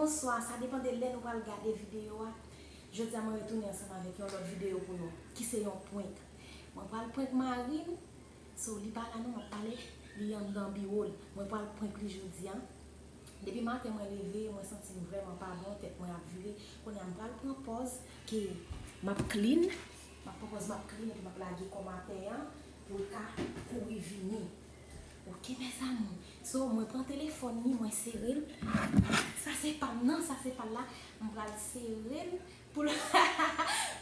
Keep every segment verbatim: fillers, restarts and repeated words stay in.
Bonswa, sa depann de lè nou pral gade videyo a. Jodi a mwen retounen ansanm avèk yon lòt videyo pou nou, ki se yon prank. Mwen pral prank mari m, so li pa la non, m ap pale, li anndan biwo l. Mwen pral prank li jodi a. Depi maten mwen leve, mwen santi m vrèman pa bon, tèt mwen ap vire. Kounye a m pral pran pòz ke m ap clean, m ap pran pòz m ap clean epi m ap lage kò m atè a pou l ka kouri vini. Ok, mes amours. So, mwen pran telefòn li, mwen sere l. Sa se pa m nan, sa se pa l la. M pral sere l pou l,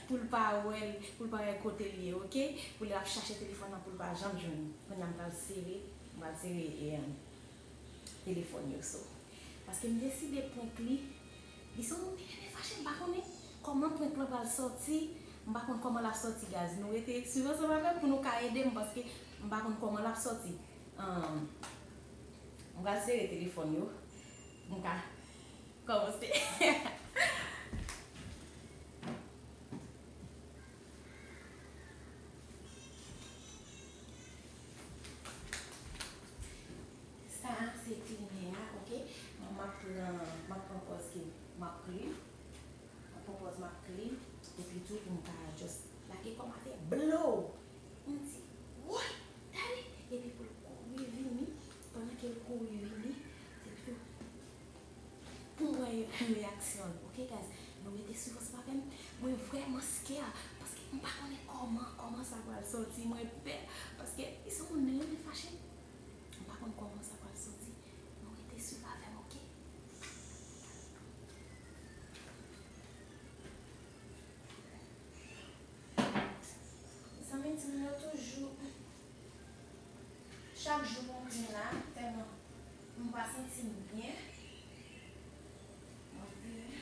pou l pa wè l, pou l pa wè kote l ye, ok? Pou lè l ap chache telefòn nan, pou l pa janm jwenn li. Kounye a m pral sere, m pral sere, e, telefòn yo, so. Paske m deside prank li. Li se yon moun ki renmen fache, m pa konnen kòman prank lan pral sòti. M pa konn kòman l ap sòti, guys. Nou rete swiv ansanm avè m pou nou ka ede m, paske m pa konn kòman l ap sòti. Ahn, m pral sere telefòn yo pou m ka kòmanse. Sa a se cleaner a, ok? Mwen, m ap pran, m ap pran pòz ke m ap clean. M ap pran pòz m ap clean. Epi tou, pou m ka just lage kò m atè, blow! M di, woy! Dale! Epi pou l kouri vini, pandan ke l kouri vini, epi tou, pou m wè reyaksyon l. Ok, guys? Nou rete swiv ansanm avè m. Mwen vrèman scare, paske m pa konnen kòman, kòman sa pral sòti. Mwen pè, paske li se yon moun ki renmen fache. M pa konn kòman sa pral sòti. Nou rete swiv avè m, ok? Zanmi, timoun yo toujou, chak jou mwen vin la, tèlman m pa santi m byen. Mwen vin.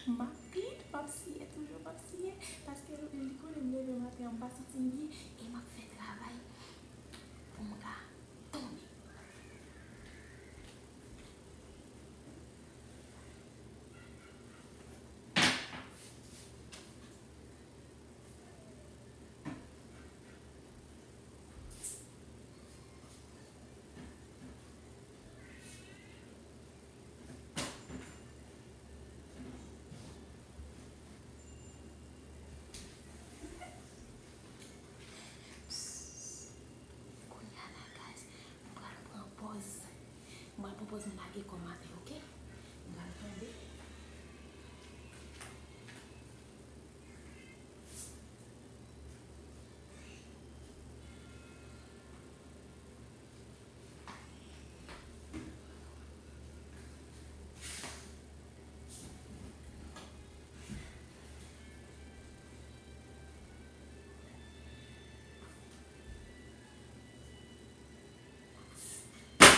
M ap clean, m ap siye, toujou m ap siye, paske li konnen m leve maten an, m pa santi m byen, e m ap fè travay pou m ka tonbe. Kounye a la, guys, m pral pran pòz. M pral pran pòz, m lage kò m atè, ok? M pral tonbe.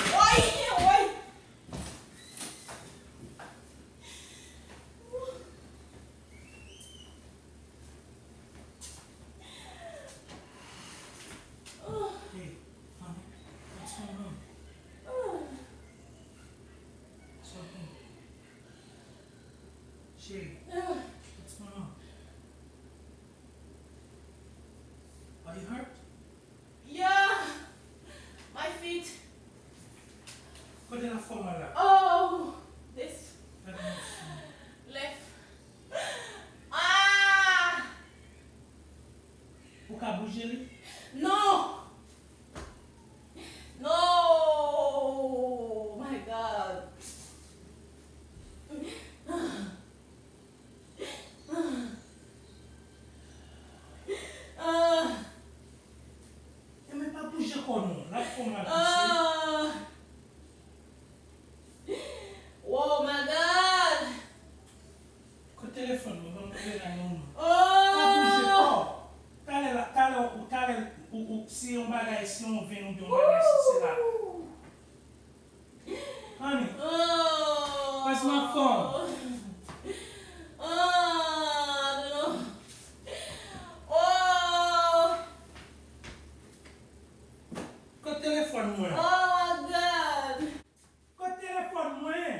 Woy! Woy! Hey, honey, what's going on? What's going on? Chérie, what's going on? Are you hurt? Yeah, my feet. Kote la fè w mal la? Oh, this left. Ah! Ou ka bouje li? Non! No! My God! Ah! Enben pa bouje kò non, l ap fè w mal plis wi. Ah! Oh my God! Kot telefòn mwen? Ban m rele nine one one. Oh! Pa bouje kò. Talè la, talè ou, talè ou, ou, si yon bagay, si yon venn oubyen yon bagay, si se la. Honey. Oh! Where's my phone? Oh, I don't know. Oh! Kot telefòn mwen? Oh my God! Kot telefòn mwen?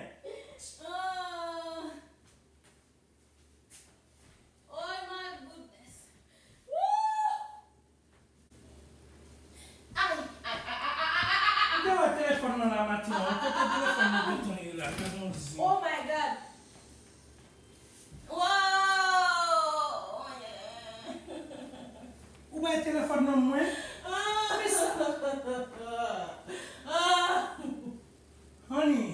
Nan la matin, an, kote telefòn mwen gentan ye la? Gade yon zen. Oh my God! Wow! Ou bay telefòn nan mwen? Ah! Honey.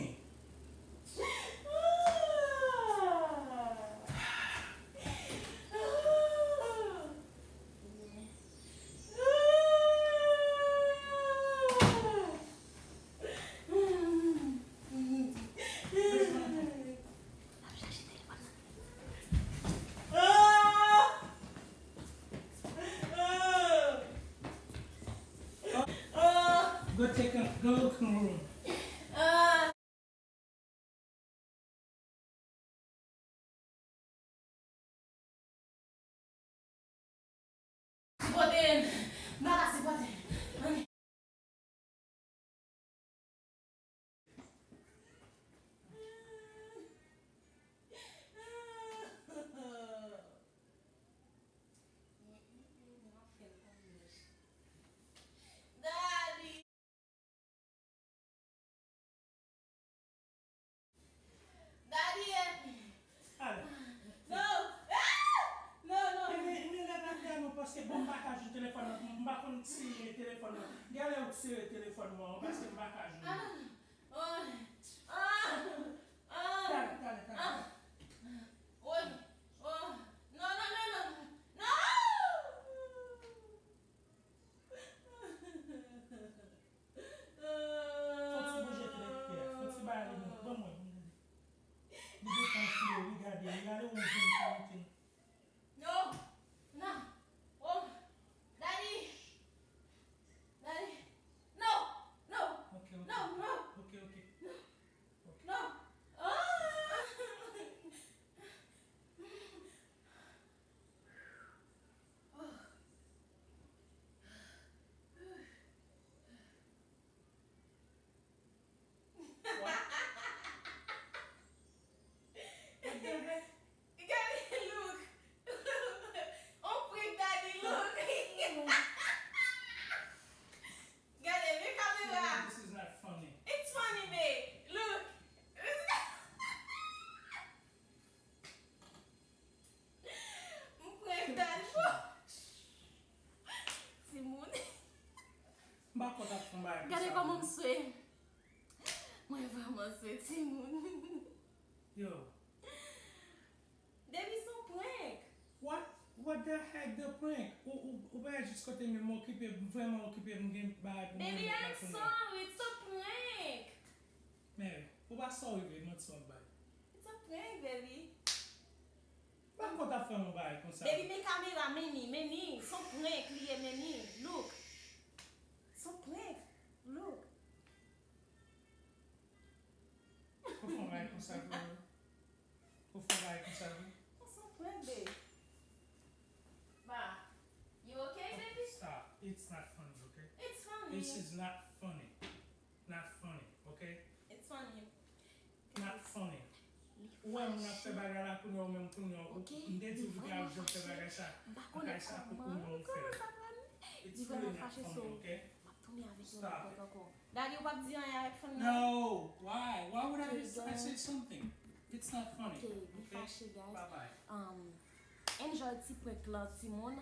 Go take a, go look in the room. Sipòte m. M pa ka sipòte. Daddy. Daddy, help me. Ale. No. Ah! No, no. Men, men, men, gade, gade, non, paske bon, m pa ka jwenn telefòn nan. M pa konn sere telefòn nan. Gen lè ou sere telefòn mwen, paske m pa ka jwenn. Ah, non, non. Oh. Ah. Ah. Tale, tale, tale. Ah. Oh. Oh. No, no, no, no. No! Fò ti bouje tèt, Pierre. Fò ti bay li, non. Ban mwen, ban mwen. Li gentan file, wi, gade. Li ale, ou jwenn sa, monte. No. No. Oh. Daddy. Daddy. No. No. Ok, ok. No, no. Ok, ok. No. Ok. No. Oh. Gade, look. On prank, Daddy, look. Gade, men kamera. This is not funny. It's funny, babe. Look. M prank Daddy. Timoun. M pa konn ap fè yon bagay konsa. Gade kòman m swe. Mwen vrèman swe, timoun. Yo. Baby, se yon prank. What, what the heck the prank? Ou, ou, ou pa jis kote men m okipe, m vrèman okipe, m gen bagay pou mwen. Baby, I'm sorry, it's a prank. Men, ou pa sorry vre, manti w ap bay. It's a prank, baby. Pa konn ap fè yon bagay konsa. Baby, men kamera, men ni, men ni. Se yon prank li ye, men ni. Look. Se yon prank. Look. Ou fè yon bagay konsa vre? Ou fè yon bagay konsa vre? Se yon prank, babe. Ba, you okay, baby? Stop. It's not funny, okay? It's funny. This is not funny. Not funny, okay? It's funny. Not funny. Ou wè moun ap fè bagay la kounye a, ou menm kounye a, ou, m te di w pou te ap janm fè bagay sa. Ou kay sa pou kounye a ou fè l. It's really not funny, okay? Stop it. Daddy, ou p ap di anyen avèk fanm nan? No, why? Why would I be, I say something? It's not funny. Ok, li fache, guys. Bye bye. Um, enjoy ti prank lan, timoun.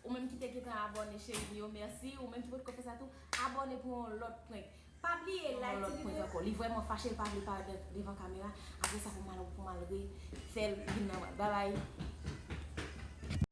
Ou menm ki te gentan abòne, cheri m yo, mèsi. Ou menm ki potko fè sa tou, abòne pou yon lòt prank. Pa bliye like, yon lòt prank ankò. Li vrèman fache, li pa vle parèt de-, devan kamera. Apre sa, pou m al, pou m al refè l vin nòmal. Bye bye.